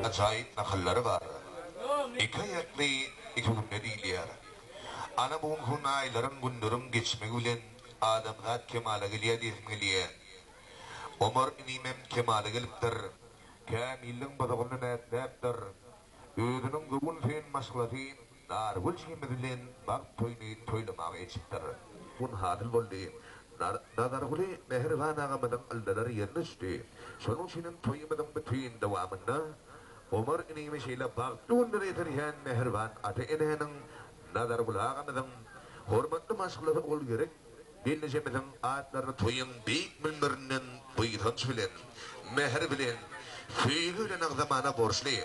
Ajaýyp nakyllary bar. Iki aýakly iki günde diýilýär. Ana bu gün aýlaryň, günleriň geçmegi bilen adamzat kemala gelýär diýesim gelýär. Omar inimem kemala gelipdir. Kämilligiň bozagyndan ätläpdir. Özüniň göwün söýen maşgalasy Nargül jigimiz bilen bagt toýuny toýlamaga ýetişipdir. Gün hasyl boldy. Nazarguly mähriban agamyzyň aldalary ýerine düşdi. Şonuň üçinem toýumyzyň bütin dowamynda Omar inimi şeýle bagtly günlere ýetirýän mähriban ata-enäniň, Nazarguly agamyzyň, hormatly maşgalasy Ogulgerek gelnejemiziň atlaryny toýuň beýik münberinden buýsanç bilen, mähir bilen, söýgi bilen agzamana borçly.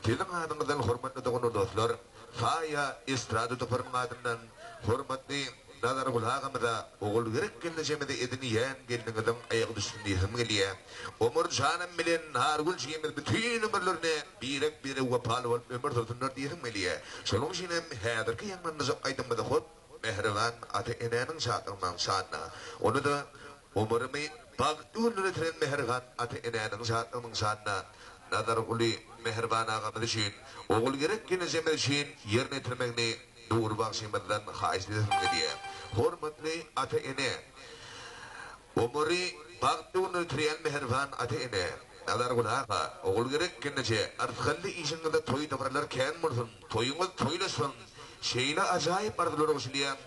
Siziň adyňyzdan hormatly dogan-dostlar, Saýa estrada toparynyň adyndan hormatly Nazarguly agamyza Ogulgerek gelnejemize edinýän gelniňiziň aýagy düşsün diýesim gelýä. Omar janam bilen Nargül jigimiz bütin ömürlerine birek-birege wepaly bolup ömür sürsünler diýesim gelýä. Şonuň üçinem häzirki ýaňlandyjak aýdymymyzy hut mähriban ata-enäniň şatlygynyň şanyna, ony-da Omarymy bagtly günlere ýetiren mähriban ata-enäniň şatlygynyň şanyna Nazarguly mähriban agamyz üçin, Ogulgerek gelnejemiz üçin ýerine ýetirmegini Nury bagşymyzdan haýyş edesim gelýär. Hormatly ata-ene! Omary bagtly günlere ýetirýän mähriban ata-ene! Nazarguly aga, Ogulgerek gelneje, yrsgally işiňizde toý-dabaralar kän bolsun, toýuňyz toýlaşsyn! Şeýle ajaýyp arzuwlar goşulýan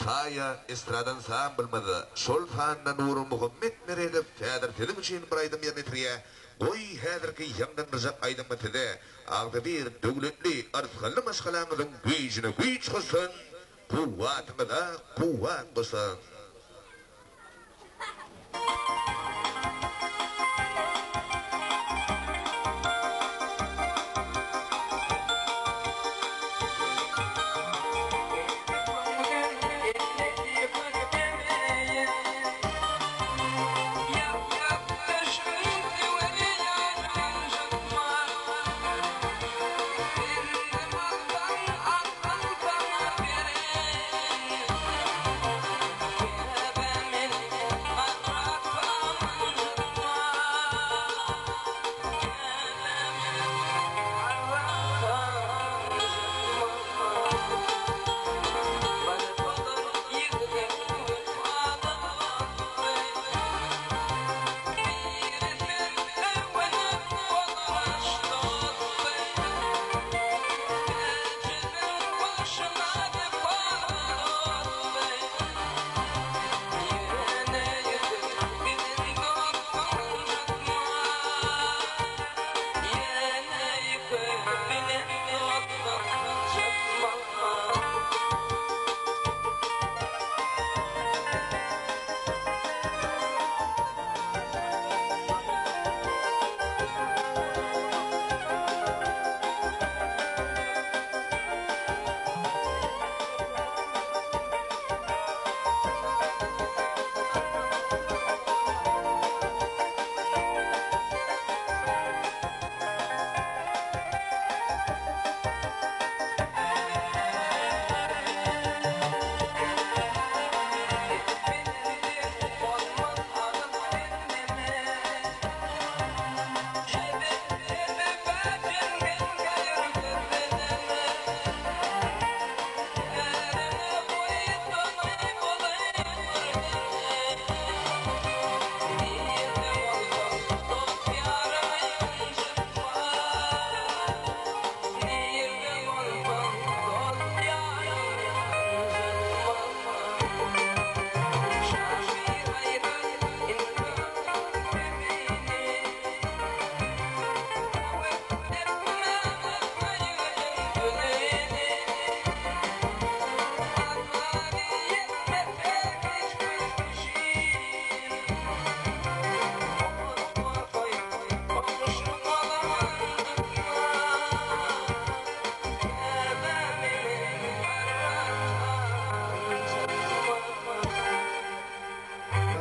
Saýa estradan san bilmez, şol sanda Nurmuhammet Meredow häzir siziň üçin bir aýdym ýerine ýetirýär. Goý, häzirki ýaňlandyjak aýdymy size agzybir, döwletli, yrsgally maşgalaňyzyň güýjüne güýç goşsun, kuwwatyňyza kuwwat goşsun!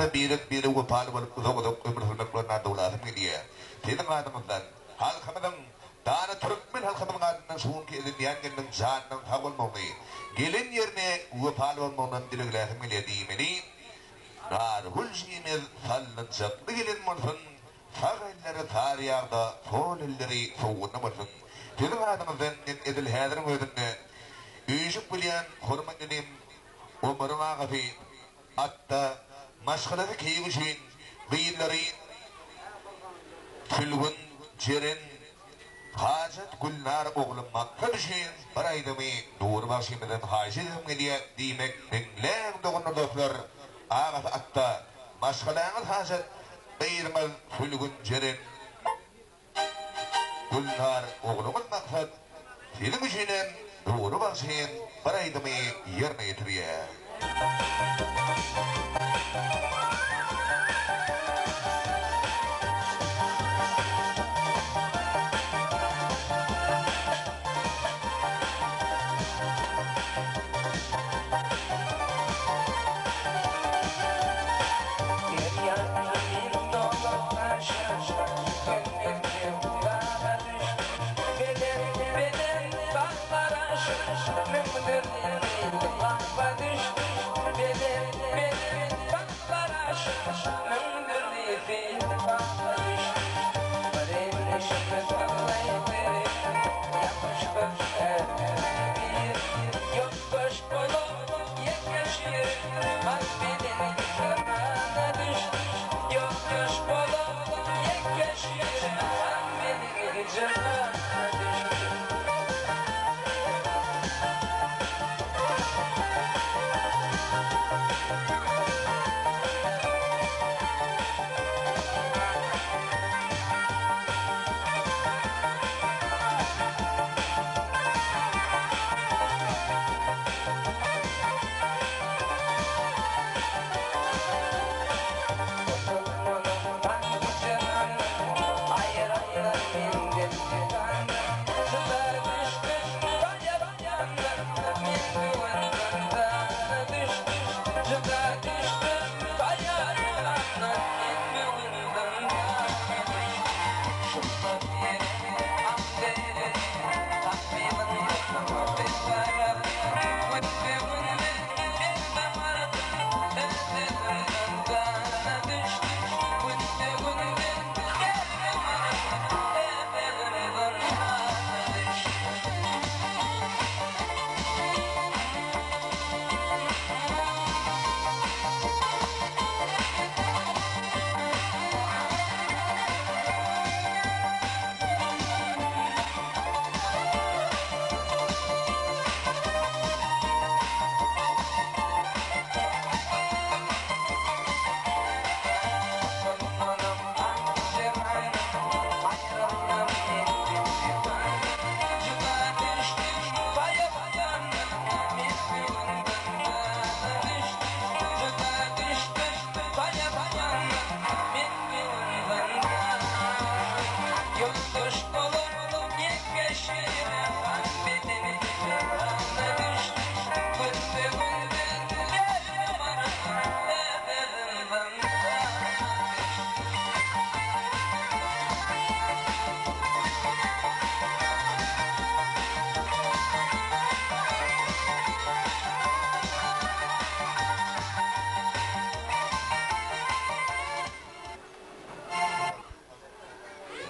mundanam birek-birege wepaly bolup uzak-uzak ömür sürmeklerini arzuwlasym gelýär. Siziň adyňyzdan, halkymyzyň, dana türkmen halkymyzyň adyndan şu günki edinýän gelniň janynyň sag bolmagyny, gelen ýerine wepaly bolmagynam dilegläsim gelýär diýmeli. Nargül jigimiz sallançakly gelin bolsun, sag elleri sary ýagda, sol elleri sowgunda bolsun. Siziň adyňyzdan men edil häziriň özünde üýşüp bilýän hormatly inim Omaryň agasy Atda maşgalasy Keýik üçin gyzlary Sülgün, Jeren, Hajat, Gülnar ogly Maksat üçin bir aýdymy Nury bagşymyzdan haýyş edesim gelýär diýmek diňläň doganlar dostlar agasy Atda maşgalaňyz Hajat gyzyňyz Sülgün Jeren Gülnar ogluňyz Maksat siziň üçinem Nury bagşyň bir aýdymy ýerine ýetirýär.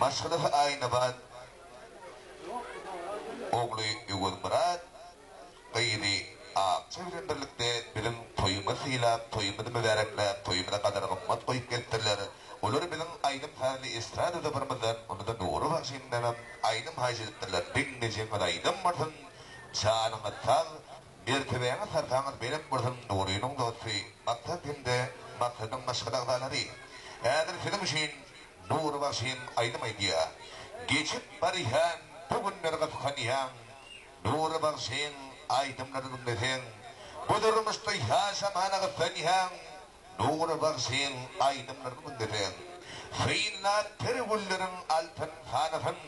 Maşgalasy Aýnabat, ogly Öwezmyrat, gyzy Akja bilen birlikde biziň toýumyzy sylap, toýumyzy mübärekläp, toýumyza gadyr-gymmat goýup gelipdirler. Olar biziň aýdym-sazly estrada toparymyzdan, onda-da Nury bagşymyzdanam aýdym haýyş edipdirler. Diňlejegiňiz aýdym bolsun, janyňyz sag, mertebäňiz sarpaňyz belent bolsun, Nurynyň dosty Maksat hem-de Maksadyň maşgala agzalary. Häzir siziň üçin Nury bagşym aýdym aýdýar. Geçip barýan bu günleri gysganýaň, Nury bagşyň aýdymlaryny diňleseň, bu durmuşda ýaşamana gyssanýaň, Nury bagşyň aýdymlaryny diňleseň, synlap ter gülleriň altyn sanasyn,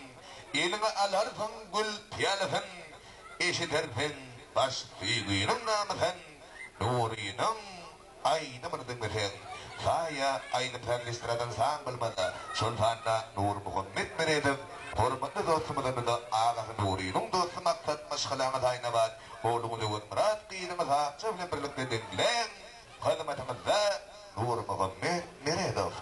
eliňe alarsyň gül pyýalasyn, eşidersiň baş söýginiň namysyn, Nurynyň aýdymyny diňleseň. Saýa aýdym-sazly estrada ansamblymyz, şol sanda Nurmuhammet Meredow, hormatly dostumyz hem-de agasy Nurynyň dosty Maksat, maşgalaňyz Aýnabat, ogluňyz Öwezmyrat, gyzyňyz Akja bilen birlikde diňläň, hyzmatyňyzda Nurmuhammet Meredow.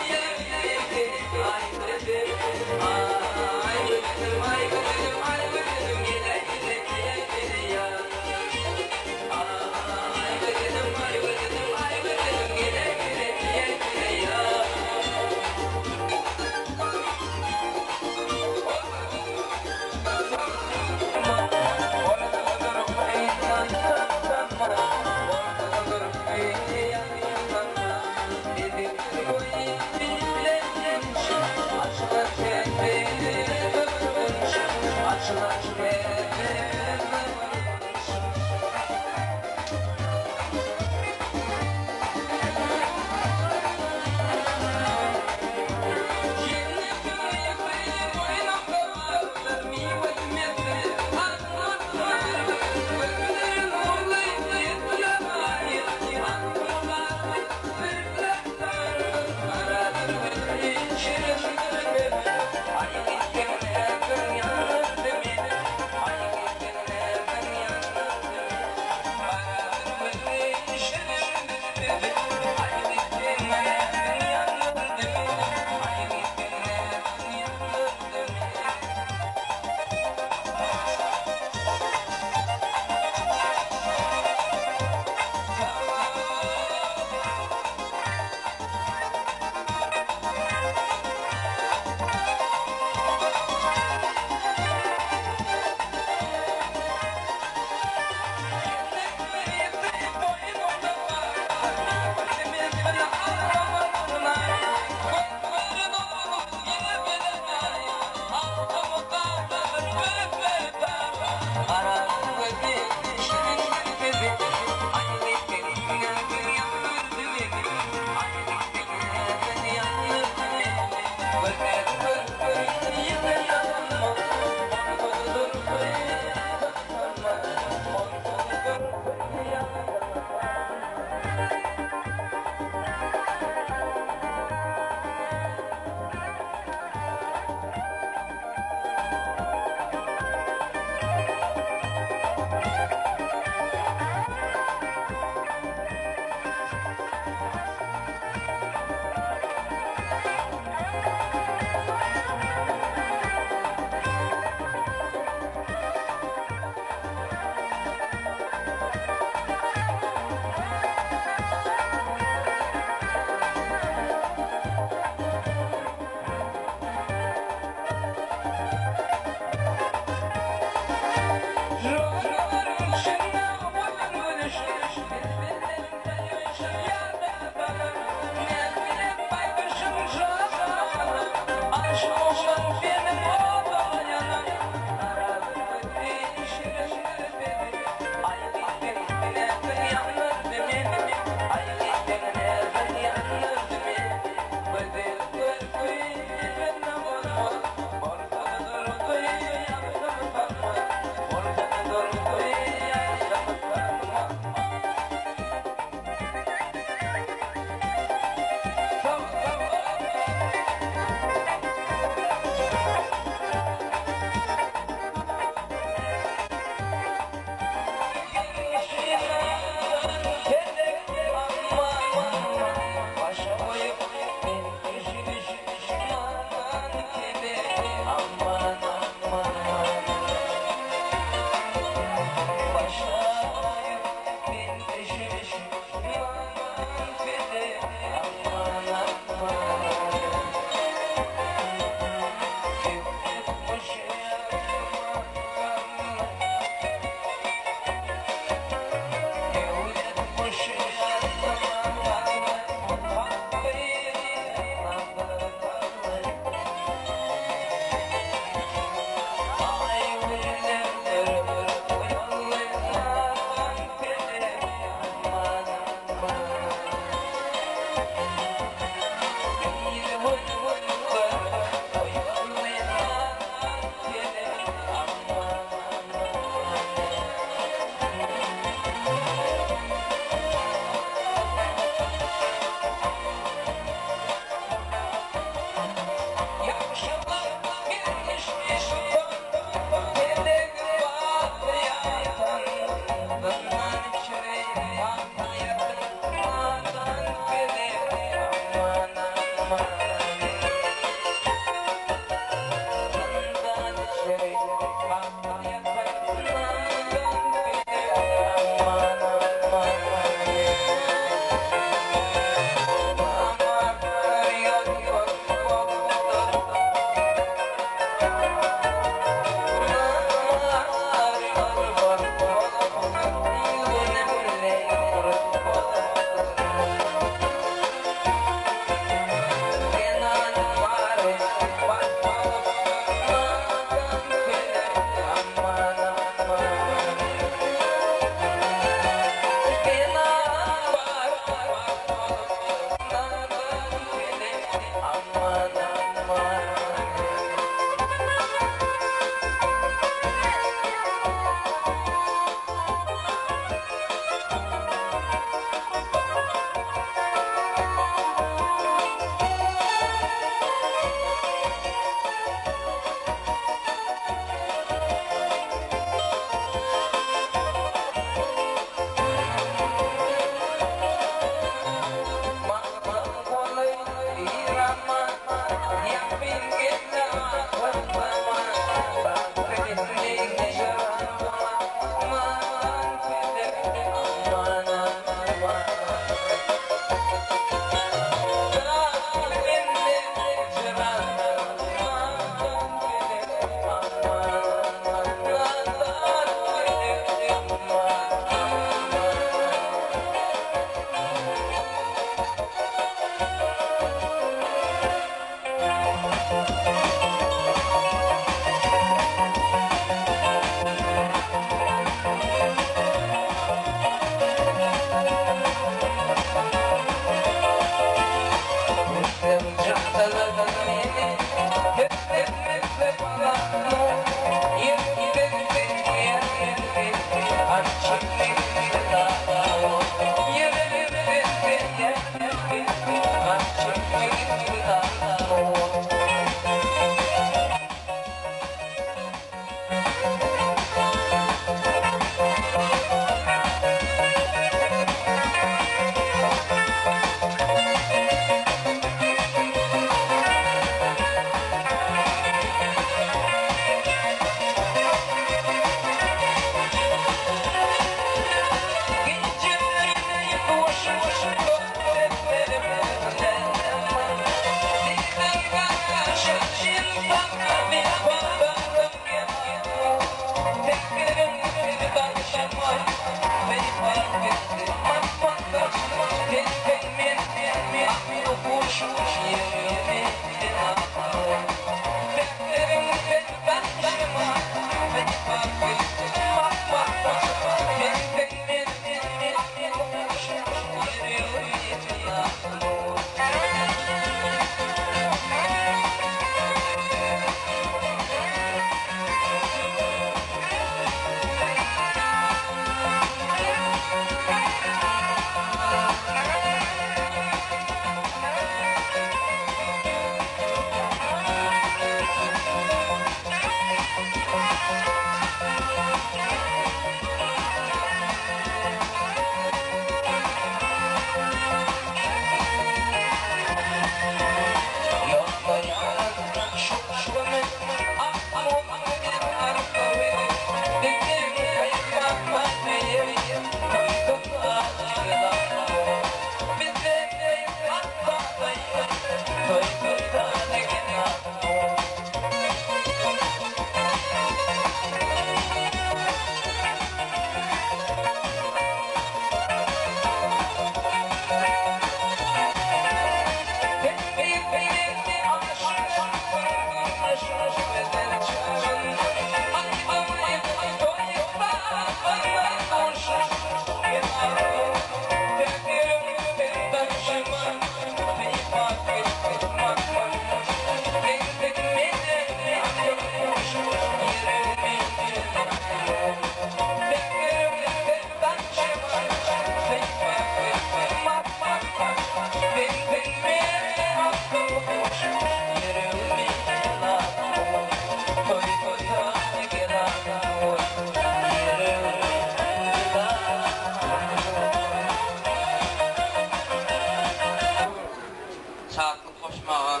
Şatlyk goşmaga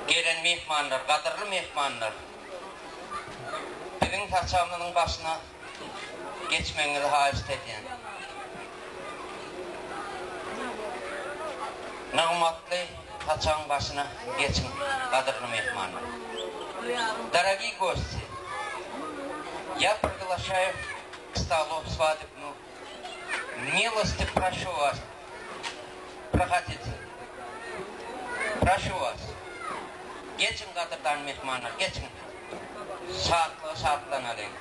gelen myhmanlar, gadyrly myhmanlar! Biziň saçagymyzyň başyna geçmegiňizi haýyşt edýän. Nygmatly saçagyň başyna geçiň, gadyrly myhmanlar! Dorogiý gosti, ýa priglaşaýu k stolu swadebnu milosti proşu was, prohodite, proşu was. Geçiň gadyrdan myhmanlar, geçiň. Şatlyga şatlanalyň.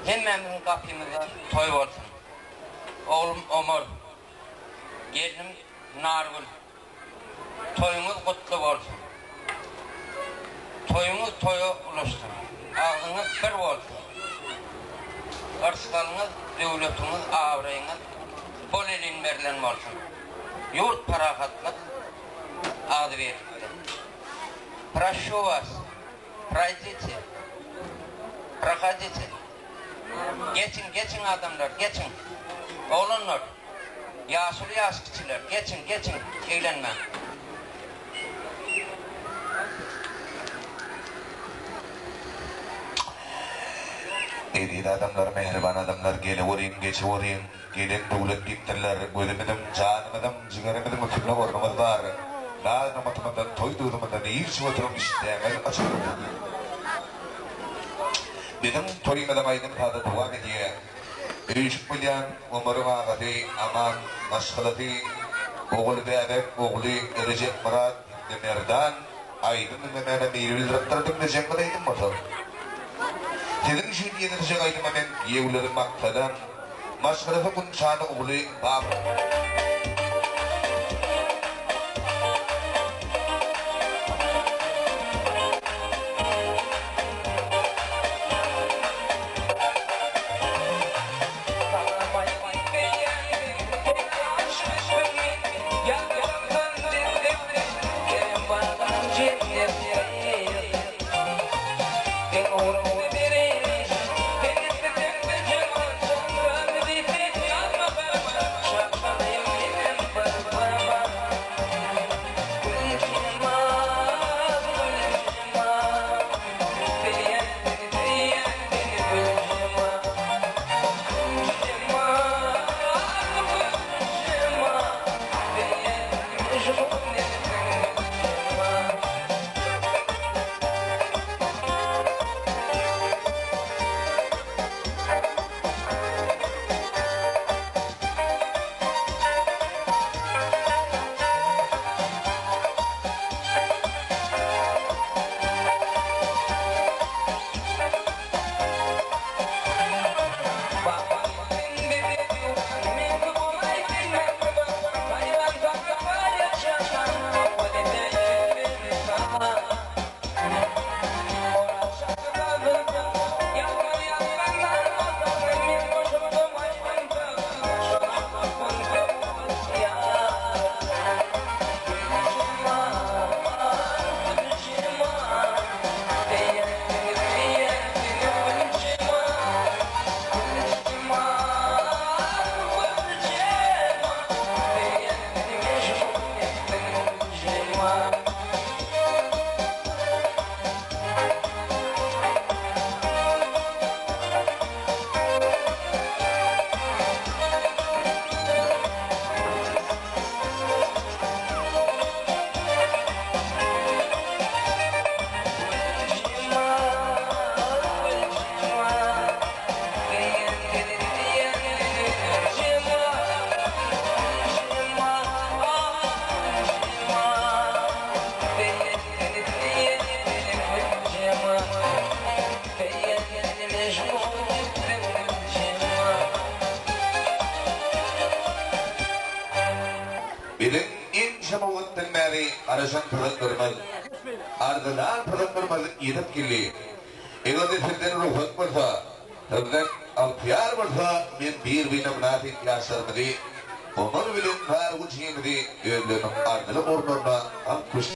Hemmämiziň gapymyzda toý bolsun. Oglum Omar, gelnim Nargül, toýuňyz gutly bolsun. Toýuňyz toýa ulaşsyn. Agzyňyz bir bolsun. Yrsgalyňyz, döwletiňiz, abraýyňyz bol-elin berlen bolsun. Ýurt parahatlyk, agzybirlikde. Proşu was, proýdite, prohodite. Geçiň, geçiň adamlar, geçiň. Oglanlar, ýaşuly ýaş kiçiler, geçiň, geçiň, eglenmäň. Eziz adamlar, mähriban adamlar, geleweriň, geçeweriň. Gelen döwlet diýipdirler. Gözümiziň, janymyzyň, jigerimiziň üstünde ornumyz bar. Naz-nygmatymyzdan, toý duzumyzdan iýip-içip oturyň, işdäňiz açyk bolsun. Biziň toýumyzyň aýdym-sazy dowam edýär. Üýşüp bolýan Omaryň agasy Aman, maşgalasy, ogly Bäbek, ogly Rejepmyrat hem-de Merdan aýdym diňlemäne meýil bildiripdir. Diňlejegiňiz aýdym bolsa. Siziň üçin ýeňiljek aýdyma men giýewleri Maksadan, Maşgalasy Gunçany ogly Babur. Biziň ençeme wagtdan bäri garaşan pursatlarymyz, arzylan pursatlarymyz ýetip geldi. Eger-de sizden rugsat bolsa, sizden ygtyýar bolsa, men bir-birine mynasyp ýaşlarymyzy, Omar bilen Nargül jigimizi özleriniň arzyly orunlaryna alyp göçürip.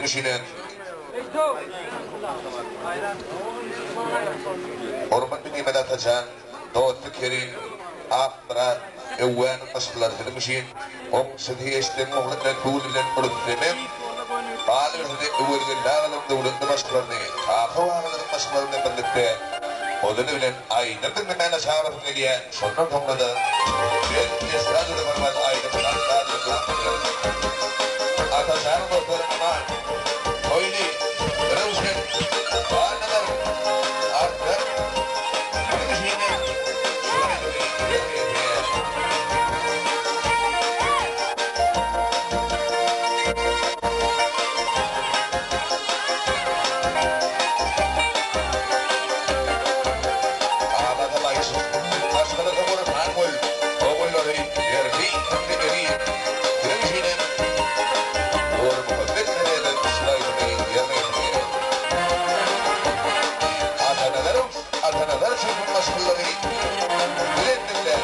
üçinem. Hormatly Nemet Atajan, dosty Kerim, Akmyrat, Öwwäniň maşgalalary siziň üçin, goňşusy Eşrebiň ogly Resul bilen Rüstemek, galyberse-de Öwezgeldi agalaryň döwletli maşgalalaryny, Kakow agalaryň maşgalalary bilen birlikde ozaly bilen aýdym diňlemäne çagyrasym gelýär. Şondan soňra-da belki estradada bir wagt aýdym saz saz bilen görüp bileris. Atajanyň dostlary Aman, Toýly, Röwşen, Annazar, Arslan siziň üçinem şu aýdymy ýerine ýetirýär. Agasy Baýşyk, maşgalasy Gurhangül, ogullary Berdi hem-de Eziz siziň üçinem Nurmuhammet Meredow şu aýdymy ýerine ýetirýär. Atanazarow Atanazar çöpüň maşgalalary bilen diňläň.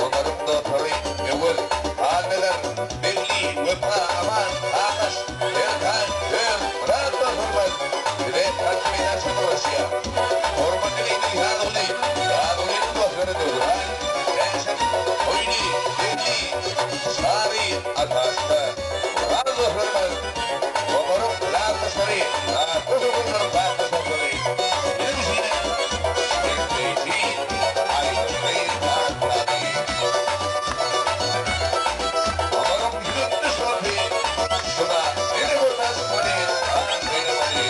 Olaryň dostlary Öwez, Halnazar, Begli, Wepa, Aman, Akaş, Erkan, Öz, Myrat dostlarymyz bize tans meýdançasyna ulaşýar. Hormatly Lideri Ýazguly, Ýazgulynyň dostlary Döwran, Bäşim, Toýly, Begli, Çary, Ataşda, Myrat dostlarymyz, Omaryň klasdaşlary, Atly doganlaryň klasdaşlary, biziň üçinem jemleýji aýdymly tanslary. Omaryň 170 dosty şuna ene görmän çykmady, tans oýnamady.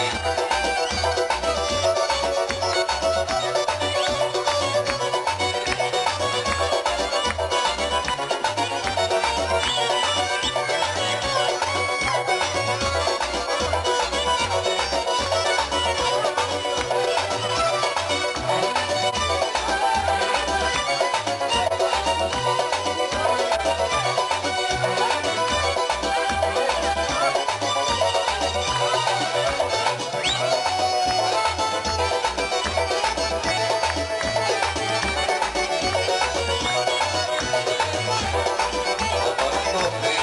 Omaryň dosty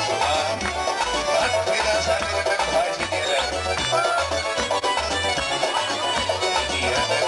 şuna tans meýdança gelemegini haýyş edýärler. Diýýärler,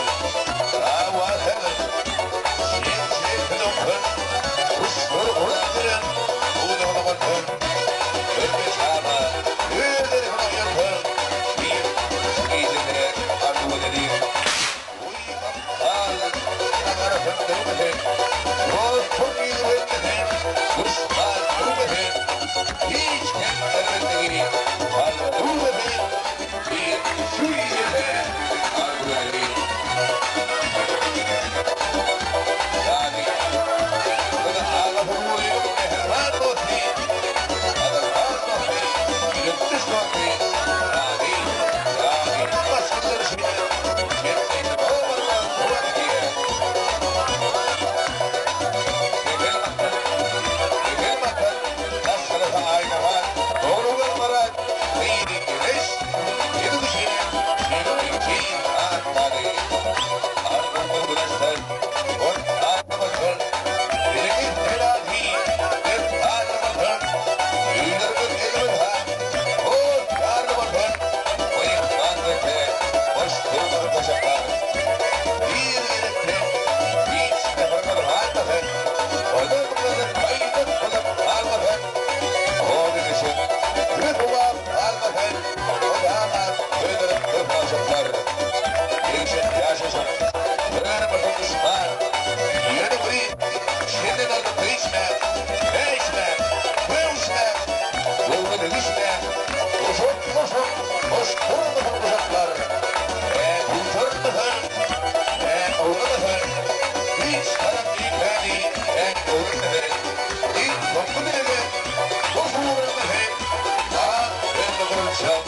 Saçak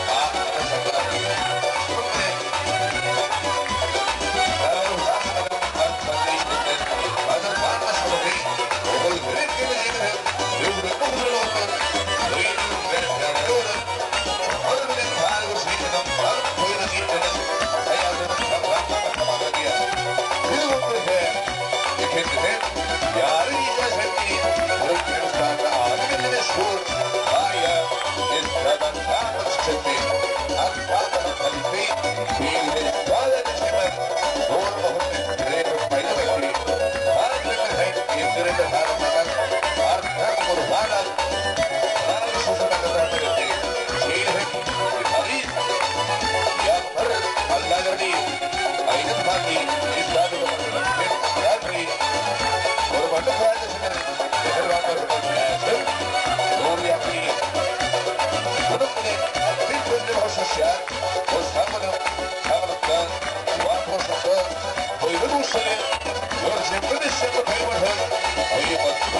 ak saçaklar. Şunuň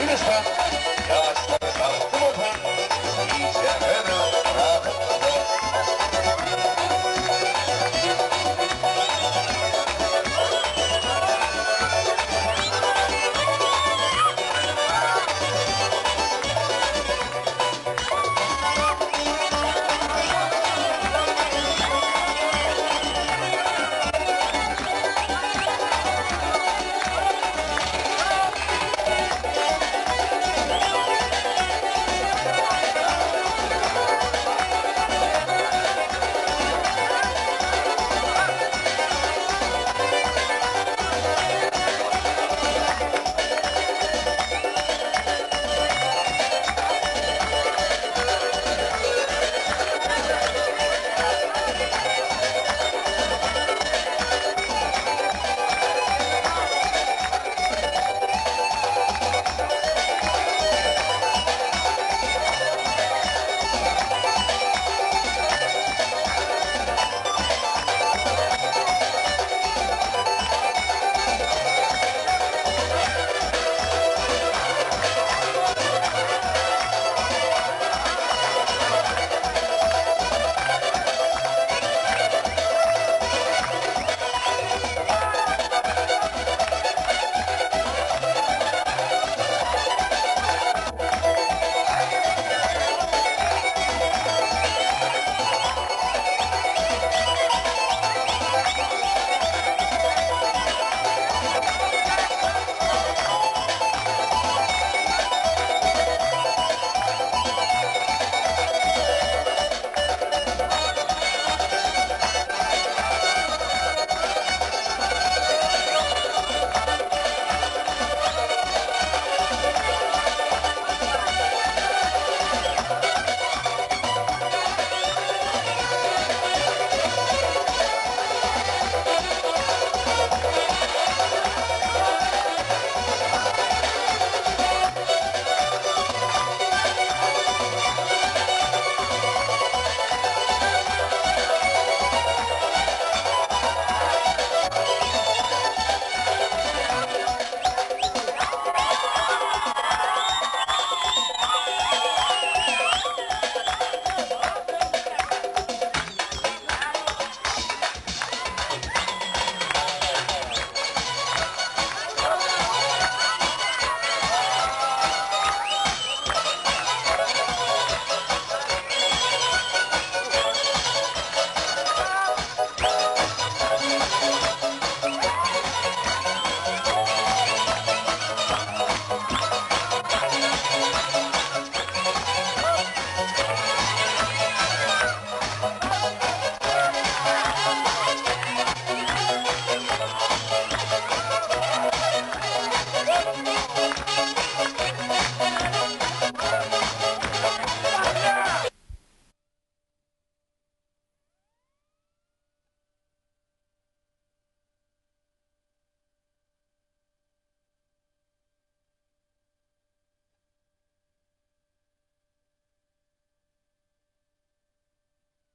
bilen